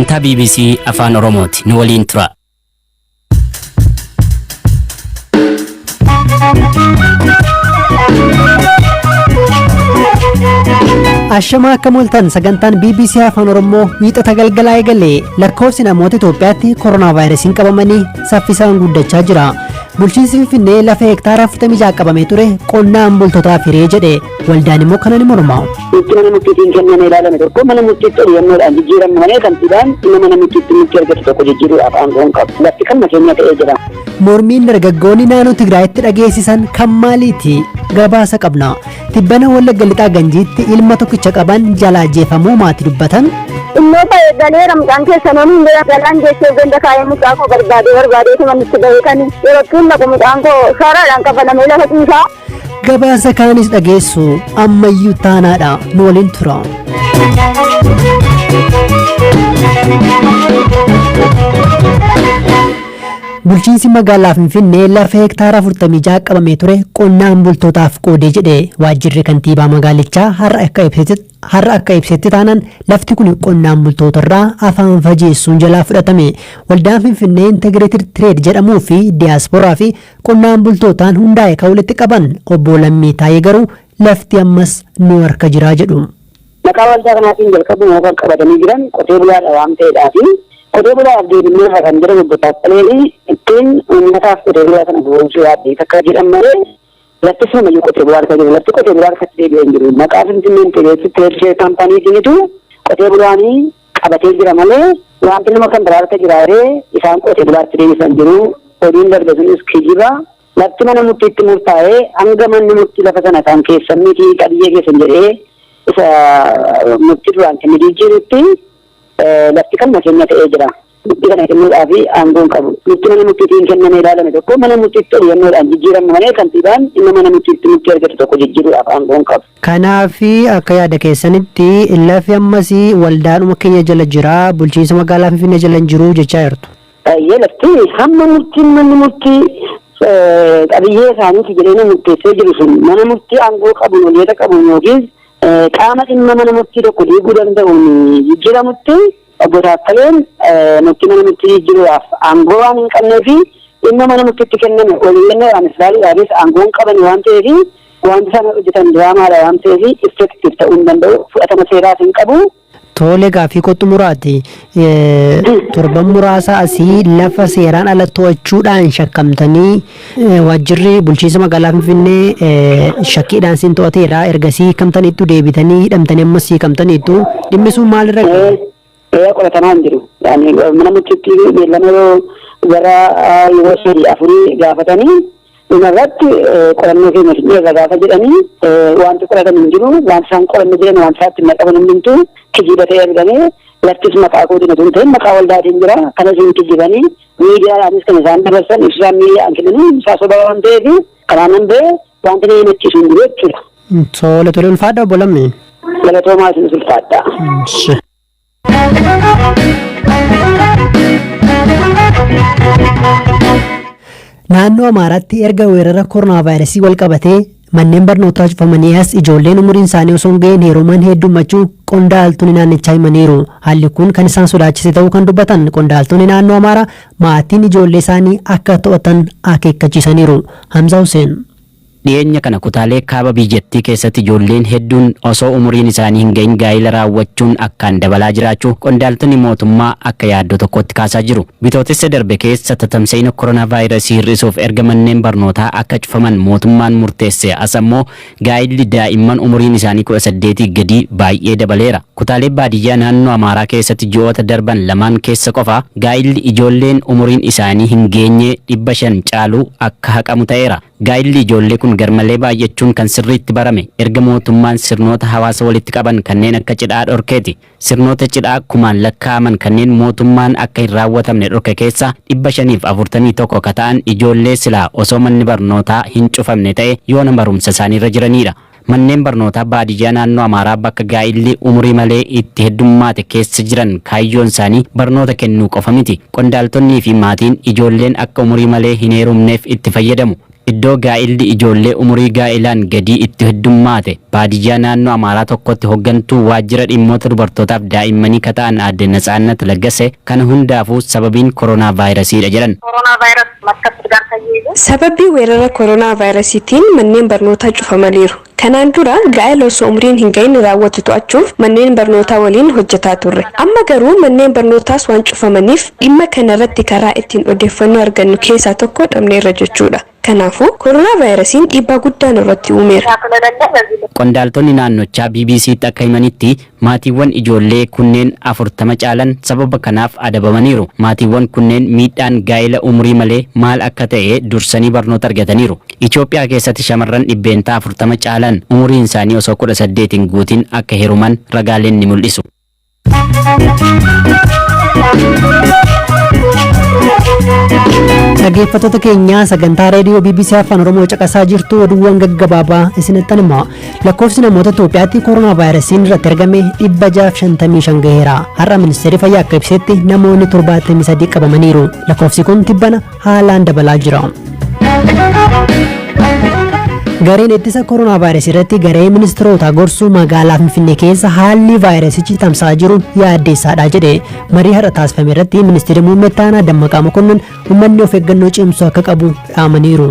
Sagantaa BBC Afaan Oromooti. Nu waliin tura. Ashamaa akka mooltan sagantaan BBC Afaan Oromoo wiixata galgalaa eegale. Lakkoofsi namoota Itoophiyaatti koronaa vaayirasiin qabamanii saffisaan guddachaa jira. Bulchiinsi Finfinnee lafa hektaara 46 qabamee ture qonnaan bultootaaf hiree jedhe. Waldaan immoo kana ni morma. Murtii mana murtiitiin kenname ilaalame tokko mana murtiitti oliyyannoodhaan jijjiiramu malee kantiibaan dhimma mana murtiitti murtii argate tokko jijjiiruudhaaf aangoo hin qabu. Lafti kan keenya ta'ee jira. Mormiin dargaggoonni naannoo Tigraayitti dhageessisan kan maaliiti? Gabaasa qabna. Tibbana Wallagga Lixaa Ganjiitti ilma tokkicha qaban jalaa ajjeefamuu maatii dubbatan. Innoo ta'e galeera mucaan keessa namni hin jira galaan geessee ganda kaayee mucaa koo barbaadee barbaadeetu manitti bahee kan yeroo ittiin naqu mucaan koo sharaadhaan kafalamee lafa ciisaa. Gabaasa kaanis dhageessu ammayyuu taanaadha, nu waliin tura. Bulchiinsi magaalaa Finfinnee lafa hektaara 46 qabamee ture qonnaan bultootaaf qoodee jedhe. Waajjirri kantiibaa magaalichaa har'a akka ibsetti taanaan lafti kun qonnaan bultootarraa afaan fajeessuun jalaa fudhatame. Waldaan Finfinnee Integrated Trade jedhamuu fi diyaasporaa fi qonnaan bultootaan hundaa'e kan walitti qaban obbo Lammii Taayee garuu lafti ammas nu harka jiraa jedhu. Maqaa waldaa kanaatiin jalqabuma kan qabatanii jiran qotee bulaadha waan ta'eedhaa fi qotee bulaaf deebinee kan jiran obbo Taakkaleen ittiin uummataaf qotee bulaa sana boonsuu yaadde akka jedhan malee lafti sumayyuu qotee bulaa harka jiru. Lafti qotee bulaa harkatti deebi'ee hin jiru. Maqaa Finfinnee Integrated Trade Companytiinitu qotee bulaanii qabatee jira malee wanti nama kan biraa harka jiraatee isaan qotee bulaatti deebisan jiru. Oduun darbe sunis kijiba. Lafti mana murtiitti murtaa'ee hanga manni murtii lafa sana kan keessan miti qabiyyee keessan jedhee isa murtii duraan kenne jijjiirutti lafti kan keenya ta'ee jira. Murtii kana kennuudhaaf aangoo hin qabu. Murtii mana murtiitiin kenname ilaalame tokko mana murtiitti oliyyannoodhaan jijjiiramu malee kantiibaan dhimma mana murtiitti murtii argate tokko jijjiiruudhaaf aangoo hin qabu. Kanaaf akka yaada keessanitti lafi ammas waldaadhuma keenya jala jira, bulchiinsa magaalaa Finfinnee jala hin jiru jechaa jirtu. Baay'ee lafti hamma murtiin manni murtii qabiyyee isaaniiti jedhee murteessee jiru sun mana murtii aangoo qabuun oliyata qabuun yookiin qaama dhimma mana murtii tokko diiguu danda'uun jijjiiramutti obbo Taakkaleen murtii mana murtii jijjiiruudhaaf aangoo waan hin qabnee fi dhimma mana murtiitti kenname oliyyannoodhaan ilaaluudhaafis aangoo hin qaban waan ta'eef wanti isaan hojjetan diraamaadha waan ta'eef effektiif ta'uu hin danda'u, fudhatama seeraas hin qabu. Tole, gaaffii koo xumuraati. Torban muraasa asii lafa seeraan ala to'achuudhaan shakkamtanii waajjirri bulchiinsa magaalaa Finfinnee shakkiidhaan siin to'ateera. Ergasii hiikamtaniittu, deebitanii hidhamtanii ammas hiikamtaniittu, dhimmi sun maalirra ga'e? Ee, qoratamaa hin jiru. Mana murtiitti beellama yeroo gara yeroo sadii afurii gaafatanii dhumarratti qorannoo keenya fixneerra gaafa jedhanii wanti qoratan hin jiru. Wanti isaan qorannu jiran wanti isaan ittiin qaban hundumtuu kijiba ta'ee argame. Laftis maqaa kootiin otoo hin ta'in maqaa waldaatiin jira. Kanas hin kijibanii miidiyaadhaanis kan isaan dabarsan ibsaan miidiyaan kennanii isaa soba waan ta'eef kanaan nan ba'e, wanti nama himachiisu hin jiru jechuudha. Tole tole, ulfaadha obbo Lammii. Galatoomaa, isinis ulfaadha. Naannoo Amaaraatti erga weerara koronaa vaayirasii wal qabatee manneen barnootaa cufamanii as ijoolleen umuriin isaanii osoo hin ga'in heeruman heddummachuu qondaaltonni naannichaa himaniiru. Haalli kun kan isaan sodaachise ta'uu kan dubbatan qondaaltonni naannoo Amaaraa maatiin ijoollee isaanii akka to'atan akeekkachiisaniiru. Hamza Hussein. Dhiyeenya kana kutaalee kaaba biyyattii keessatti ijoolleen hedduun osoo umuriin isaanii hin ga'in gaa'ila raawwachuun akkaan dabalaa jiraachuu qondaaltonni mootummaa akka yaaddoo tokkotti kaasaa jiru. Bitootessa darbe keessa tatamsa'ina koronaa vaayirasii hir'isuuf erga manneen barnootaa akka cufaman mootummaan murteesse as ammoo gaa'illi daa'imman umuriin isaanii 18 gadii baay'ee dabaleera. Kutaalee baadiyyaa naannoo Amaaraa keessatti ji'oota darban lamaan keessa qofa gaa'illi ijoolleen umuriin isaanii hin geenye 500 caalu akka haqamu ta'eera. Gaa'illi ijoollee kun garmalee baay'achuun kan sirriitti barame erga mootummaan sirnoota hawaasa walitti qaban kanneen akka cidhaa dhorkeeti. Sirnoota cidhaa kumaan lakkaa'aman kanneen mootummaan akka hin raawwatamne dhorke keessa 541 ka ta'an ijoollee silaa osoo manni barnootaa hin cufamne ta'e yoona barumsa isaaniirra jiranidha. Manneen barnootaa baadiyyaa naannoo Amaaraa bakka gaa'illi umurii malee itti heddummaate keessa jiran kaayyoon isaanii barnoota kennuu qofa miti. Qondaaltonnii fi maatiin ijoolleen akka umurii malee hin heerumneef itti fayyadamu. Iddoo gaa'illi ijoollee umurii gaa'ilaan gadii itti heddummaate baadiyyaa naannoo Amaaraa tokkotti hoggantuu waajjira dhimmoota dubartootaaf daa'immanii ka ta'an aadde Natsaannat Laggase kana hundaafuu sababiin koronaa vaayirasiidha jedhan. ኮሮና ቫይረስ መከሰት ጋር ተያይዞ Sababii weerara koronaa vaayirasiitiin manneen barnootaa cufamaniiru. Kanaan dura gaa'ela osoo umriin hin gahin raawwatu to'achuuf manneen barnootaa waliin hojjetaa turre. Amma garuu manneen barnootaas waan cufamaniif dhimma kana irratti karaa ittiin odeeffannoo argannu keessaa tokko dhabneerra jechuudha. Kanaafuu koronaa vaayirasiin dhiibbaa guddaa nurratti uumeera. ስለሌለ በዚህ Qondaaltonni naannochaa BBC'tti akka himanitti maatiiwwan ijoollee kunneen 40 caalan sababa kanaaf adabamaniiru. Maatiiwwan kunneen miidhaan gaa'ela umurii malee maal akka ta'e dursanii barnoota argataniiru. Itoophiyaa keessatti shamarran 40% caalan umuriin isaanii osoo 18 hin guutin akka heeruman ragaaleen ni mul'isu. Dhaggeeffattoota keenya, sagantaa reediyoo BBC Afaan Oromoo caqasaa jirtu. Oduuwwan gaggabaabaa isinittan hima. Lakkoofsi namoota Itoophiyaatti koronaa vaayirasiin irratti argame 655 gaheera. Har'a ministeerri fayyaa akka ibsetti namoonni 73 qabamaniiru. Lakkoofsi kun tibbana haalaan dabalaa jira. Gareen ittisa koronaa vaayirasii irratti garee ministeerota gorsuu magaalaa Finfinnee keessa haalli vaayirasichi tamsa'aa jiru yaaddeessaadha jedhe. Marii har'a taasifame irratti ministeerri muummee itti aanaa Dammaqaa Mokonnon uummanni of eeggannoo cimsuu akka qabu dhaamaniiru.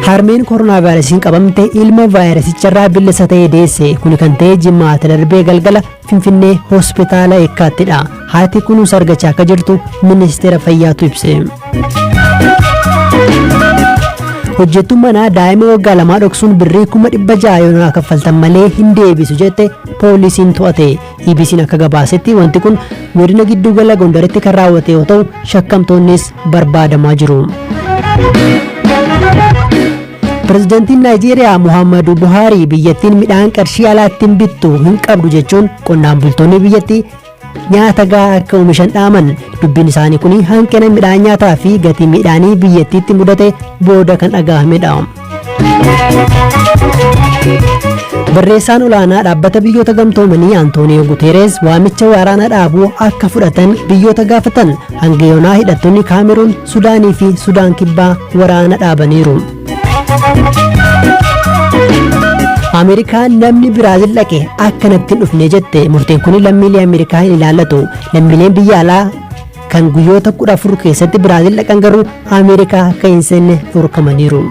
Harmeen koronaa vaayirasiin qabamte ilma vaayirasicharraa bilisa ta'e deesse. Kuni kan ta'e Jimaata darbee galgala Finfinnee hospitaala Eekkaattidha. Haati kunuunsa argachaa akka jirtu ministeera fayyaatu ibse. Hojjettuun manaa daa'ima waggaa 2 dhoksuun birrii 600,000 yoo naa kaffaltan malee hin deebisu jette poolisiin to'ate. EBC'n akka gabaasetti wanti kun godina giddugala Gondaritti kan raawwate yoo ta'u, shakkamtoonnis barbaadamaa jiru. Pirezidaantiin Naayijeeriyaa Muhammadu Buhaarii biyyattiin midhaan qarshii alaatti bittu hin qabdu jechuun qonnaan bultoonni biyyattii nyaata gahaa akka oomishan dhaaman. Dubbiin isaanii kun hanqina midhaan nyaataa fi gatii midhaanii biyyattiitti mudate booda kan dhagahamedha. Barreessaan olaanaa dhaabbata Biyyoota Gamtoomanii Antooniyo Guteeres waamicha waraana dhaabuu akka fudhatan biyyoota gaafatan. Hanga yoonaa hidhattoonni Kaameruun, Sudaanii fi Sudaan Kibbaa waraana dhaabaniiru. Ameerikaan namni Biraazil dhaqe akka natti hin dhufne jette. Murteen kun lammiilee Ameerikaa hin ilaallatu. Lammiileen biyya alaa kan guyyoota 14 keessatti Biraazil dhaqan garuu Ameerikaa akka hin seenne dhorkamaniiru.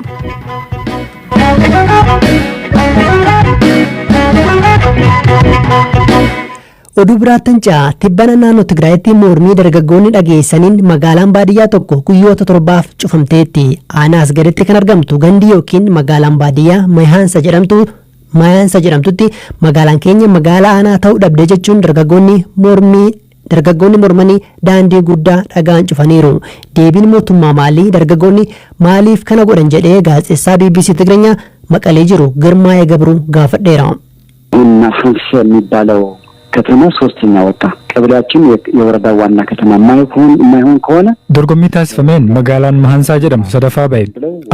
Oduu biraattan ce'a. Tibbana naannoo Tigraayitti mormii dargaggoonni dhageessaniin magaalaan baadiyyaa tokko guyyoota 7f cufamteetti. Aanaa Asgaritti kan argamtu gandi yookiin magaalaan baadiyyaa Mayaansa jedhamtutti magaalaan keenya magaalaa aanaa ta'uu dhabde jechuun dargaggoonni mormanii daandii guddaa dhagaan cufaniiru. Deebiin mootummaa maalii? Dargaggoonni maaliif kana godhan jedhee gaazexeessaa BBC Tigirinya Maqalee jiru Girmaa'ee Gabruu gaafadheera. ሀንስ የሚባለው ከተማ ሶስተኛ ወጣ። ቀበሌያችን የወረዳው ዋና ከተማ የማይሆን ከሆነ Dorgommii taasifameen magaalaan Mahansaa jedhamu sadaffaa ba'e.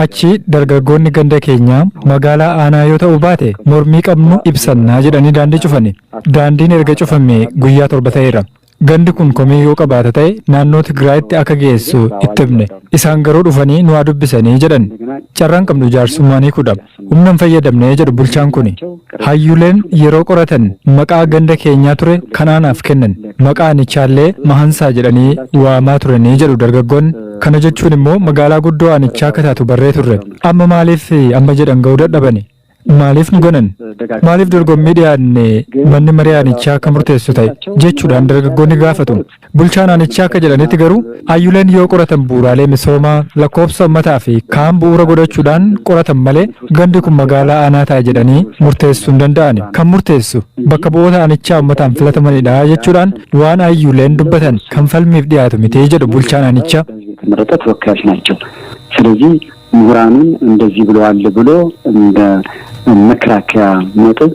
Achi dargaggoonni ganda keenyaa magaalaa aanaa yoo ta'uu baate mormii qabnu ibsannaa jedhanii daandii cufani. Daandiin erga cufame guyyaa 7 ta'eera. Gandi kun komii yoo qabaata ta'e naannoo Tigraayitti akka geessu itti himne. Isaan garuu dhufanii nu haa dubbisanii jedhan. Carraan qabnu jaarsummaa ni kudha. Humna hin fayyadamne jedhu bulchaan kuni. Hayyuleen yeroo qoratan maqaa ganda keenyaa ture kan aanaaf kennan. Maqaa aanichaallee Mahansaa jedhanii waamaa turanii jedhu dargaggoonni. Kana jechuun immoo magaalaa guddoo aanichaa akka taatu barree turre. Amma maaliif amma jedhan ga'uu dadhabani? Maaliif nu ganan? Maaliif dorgommii dhiyaanne manni marii aanichaa akka murteessu ta'e jechuudhaan dargaggoonni gaafatu. Bulchaan aanichaa akka jedhanitti garuu hayyuleen yoo qoratan bu'uuraalee misoomaa, lakkoofsa uummataa fi kaan bu'uura godhachuudhaan qoratan malee gandi kun magaalaa aanaa ta'a jedhanii murteessuu hin danda'ani. Kan murteessu bakka bu'oota aanichaa uummataan filatamanidha jechuudhaan waan hayyuleen dubbatan kan falmiif dhiyaatu miti jedhu bulchaan aanichaa. የተመረጠ ተወካዮች ናቸው። ስለዚህ ምሁራኑን እንደዚህ ብለዋል ብሎ እንደ መከራከሪያ ነጥብ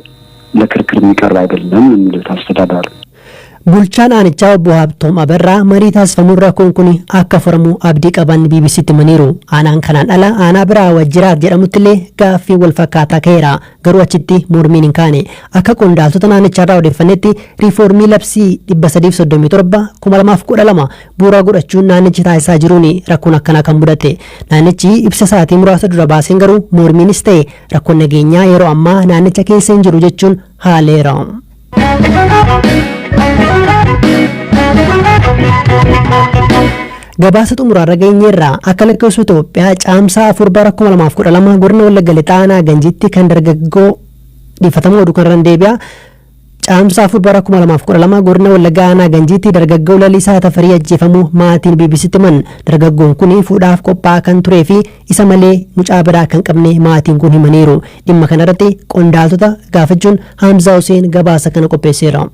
ለክርክር የሚቀርብ አይደለም የሚሉት አስተዳዳሪ። Bulchaan aanichaa obbo Habtoom Abarraa marii taasifamuun rakkoon kun akka furamu abdii qaban BBCtti himaniiru. Aanaan kanaan ala aanaa biraa Wajjiraat jedhamutti illee gaaffii wal fakkaataa ka'eera. Garuu achitti mormiin hin kaane. Akka qondaaltota naannicharraa odeeffannetti, riifoormii labsii 337 2012 bu'uura godhachuun naannichi taasisaa jiruun rakkoon akkanaa kan mudate. Naannichi ibsa isaatii muraasa dura baaseen garuu mormiinis ta'e rakkoon nageenyaa yeroo ammaa naannicha keessa hin jiru jechuun haaleera. Gabaasa xumuraarra geenyeerraa. Akka lakkoofsa Itoophiyaa Caamsaa 4 bara 2012 godina Wallagga Lixaa aanaa Ganjiitti kan dargaggoo dhiifatamuu oduu kanarran deebi'a. Caamsaa 4 bara 2012 godina Wallaggaa aanaa Ganjiitti dargaggoo Lalisaa Tafarii ajjeefamuu maatiin BBCtti himan. Dargaggoon kun fuudhaaf qophaa'aa kan turee fi isa malee mucaa biraa kan qabne maatiin kun himaniiru. Dhimma kanarratti qondaaltota gaafachuun Haamzaa Huseen gabaasa kana qopheesseera.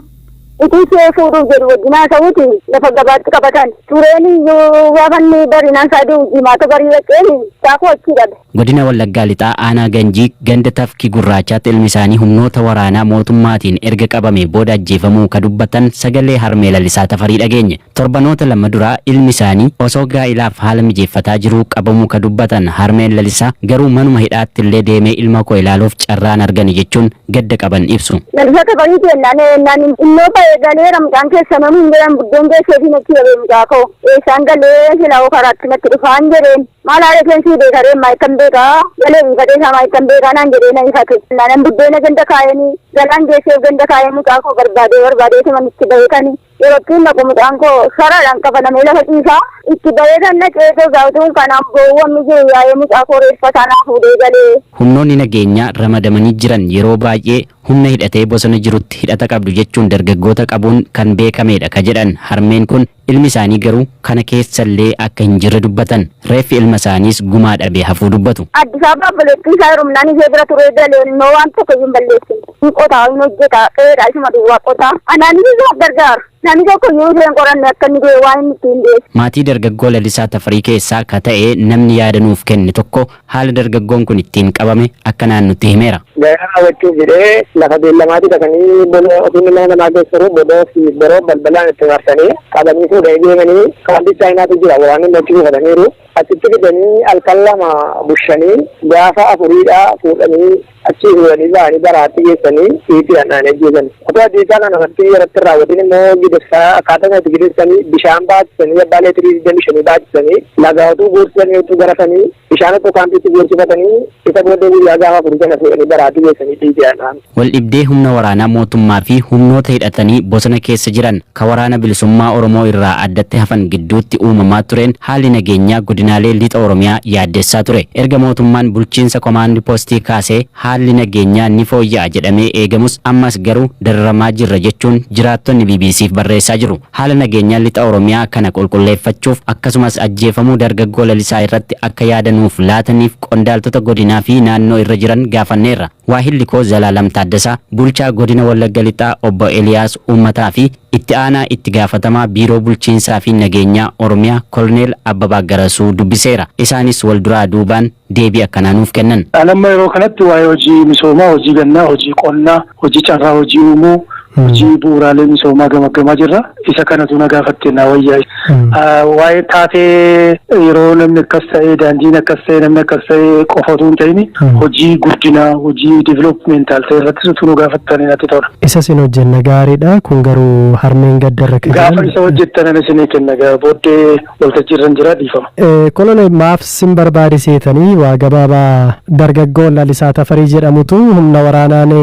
Utuu ishee fuudhuuf jedhu wajjin haasa'uuti lafa gabaatti qabatan. Tureen iyyuu gaafa inni barinaan isaa du'u jimaata barii dhaqeen saakuu achii dhabe. Godina Wallaggaa Lixaa aanaa Ganjii ganda Tafkii Gurraachaatti ilmi isaanii humnoota waraanaa mootummaatiin erga qabamee booda ajjeefamuu ka dubbatan sagalee harmee Lalisaa Tafarii dhageenye. Torbanoota 2 dura ilmi isaanii osoo gaa'ilaaf haala mijeeffataa jiruu qabamuu ka dubbatan harmeen Lalisaa, garuu manuma hidhaatti illee deemee ilma koo ilaaluuf carraa hin argane jechuun gadda qaban ibsu. Lalisaa Tafarii jennaan ennaan innoo ba'ee galeera mucaan keessanoo nuun jedhan buddeen geesseefiin achi dhabe mucaa koo eessaan galee silaa karaatti natti dhufaan jedheen. Maal haadha keen sii beeka ree maayikkan beekaa galee ifatee isaa maayikkan beekaa naan jedhee na ifate. Naanan buddeena ganda kaayanii galaan geesseef ganda kaayee mucaa koo barbaadee barbaadeetuman itti bahee kani yeroo ittiin dhaqu mucaan koo sharaadhaan kafanamee lafa ciisaa itti bahee kan dhaqee gaazaaxuun kanaan boo'uu hammi jiru yaa'ee mucaa koo reeffa isaa naa fuudhee galee. Humnoonni nageenyaa ramadamanii jiran yeroo baay'ee humna hidhatee bosona jirutti hidhata qabdu jechuun dargaggoota qabuun kan beekameedha ka jedhan harmeen kun, ilmi isaanii garuu kana keessallee akka hin jirre dubbatan. Reeffi ilma isaaniis gumaa dhabee hafuu dubbatu. Addis Ababa obboleettii isaa heerumnaan ishee bira turee galee immoo waan tokko iyyuu hin balleessine. Hin qotaa, hin hojjeta, qe'eedha isuma duwwaa qota. Anaanis isaaf gargaara. Namni tokko iyyuu ishee hin qoranne akka inni du'e waan inni ittiin du'es. Maatii dargaggoo Lalisaa Tafarii keessaa ka ta'e namni yaada nuuf kenne tokko haala dargaggoon kun ittiin qabame akkanaan nutti himeera. Gaa'ela raawwachuuf jedhee lafa beellamaatii dhaqanii bona ofiin mana namaa keessa jiru bodoo fi boroo balbalaan itti marsanii qabanii fuudhanii deemanii kaampii Chaayinaatu jira, waraanni achi buufataniiru. Achitti fidanii halkan 2 bushanii gaafa afuriidha fuudhanii achii fuudhanii ba'anii baraatti geessanii dhiitiidhaan dhaanii ajjeesan. Otoo ajjeechaa kana irratti irratti hin raawwatin immoo gidirsaa akkaataa kanatti gidirsanii bishaan baachisanii abbaa leetirii 25 baachisanii lagaa utuu guursisanii utuu garafanii bishaan utuu kaampiitti guursifatanii isa booddee guyyaa gaafa afurii sana fuudhanii baraatti geessanii dhiitiidhaan dha'an. Waldhibdee humna waraanaa mootummaa fi humnoota hidhatanii bosona keessa jiran ka Waraana Bilisummaa Oromoo irraa addatti hafan gidduutti uumamaa tureen haalli nageenyaa godinaalee Lixa Oromiyaa yaaddessaa ture. Erga mootummaan bulchiinsa komaandi postii kaasee haalli nageenyaa ni fooyya'a jedhamee eegamus ammas garuu dararamaa jirra jechuun jiraattonni BBC'f barreessaa jiru. Haala nageenyaa Lixa Oromiyaa kana qulqulleeffachuuf akkasumas ajjeefamuu dargaggoo Lalisaa irratti akka yaada nuuf laataniif qondaaltota godinaa fi naannoo irra jiran gaafanneerra. Waahilli koo Zalaalam Taaddasaa, Bulchaa Godina Wallagga Lixaa Obbo Eliyaas Uummataa fi Itti Aanaa Itti Gaafatamaa Biiroo Bulchiinsaa fi Nageenyaa Oromiyaa Koloneel Abbabaa Garasuu dubbiseera. Isaanis walduraa duubaan deebii akkanaa nuuf kennan. An amma yeroo kanatti waa'ee hojii misoomaa, hojii gannaa, hojii qonnaa, hojii carraa hojii uumuu, hojii bu'uuraalee misoomaa gamaggamaa jirra. Isa kanatu na gaafatte naa wayyaa. Waa'ee taatee yeroo namni akkas ta'e, daandiin akkas ta'e, namni akkas ta'e qofa otoo hin ta'in hojii guddinaa, hojii developmental ta'e irrattis utuu nu gaafattanii natti tola. Isa isin hojjenna gaariidha. Kun garuu harmeen gaddarra kan Gaafa jiran. isa hojjettan ani isinii kenna booddee waltajjii irra hin jira, dhiifama. Koloneel, maaf sin barbaade seetanii? Waa gabaabaa, dargaggoo Lalisaa Tafarii jedhamutu humna waraanaan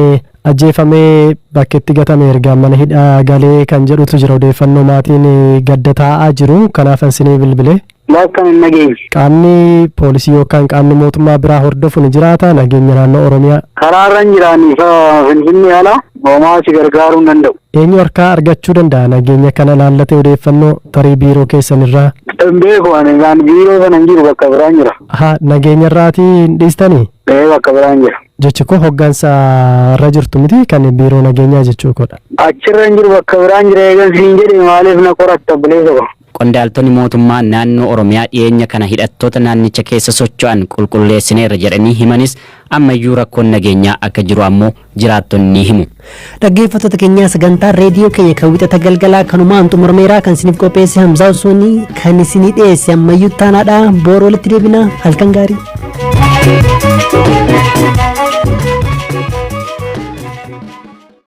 ajjeefamee bakkeetti gatame erga mana hidhaa galee kan jedhutu jira, odeeffannoo maatiin gadda taa'aa jiru, kanaafan sinii bilbile. Lakkan hin nageenye. Qaamni poolisii yookaan qaamni mootummaa biraa hordofu ni jiraata nageenya naannoo Oromiyaa? Karaa irra hin jiraanii fa Finfinnee ala homaa si gargaaruu hin danda'u. Eenyu harkaa argachuu danda'a nageenya kana laallatee odeeffannoo, tarii biiroo keessan irraa? Hin beeku, ani kan biiroo sana hin jiru, bakka biraan jira. Ha, nageenya irraatii hin dhiistanii? Ee, bakka biraan jira. Jechi koo hoggansa irra jirtu miti, kan biiroo nageenyaa jechuu koodha. Achirra hin jiru, bakka biraan jira eegan siin jedhe maaliif na qoratta, obboleessa koo? Qondaaltonni mootummaa naannoo Oromiyaa dhiyeenya kana hidhattoota naannicha keessa socho'an qulqulleessineerra jedhanii himanis, ammayyuu rakkoon nageenyaa akka jiru ammoo jiraattonni ni himu. Dhaggeeffattoota keenyaa, sagantaa reediyoo keenya kan Wixata galgalaa kanumaan xumurameera. Kan isiniif qopheesse Hamzaa Ussoonii, kan isinii dhiyeesse Ammayyuu Taanaadha. Boru walitti deebina, halkan gaarii.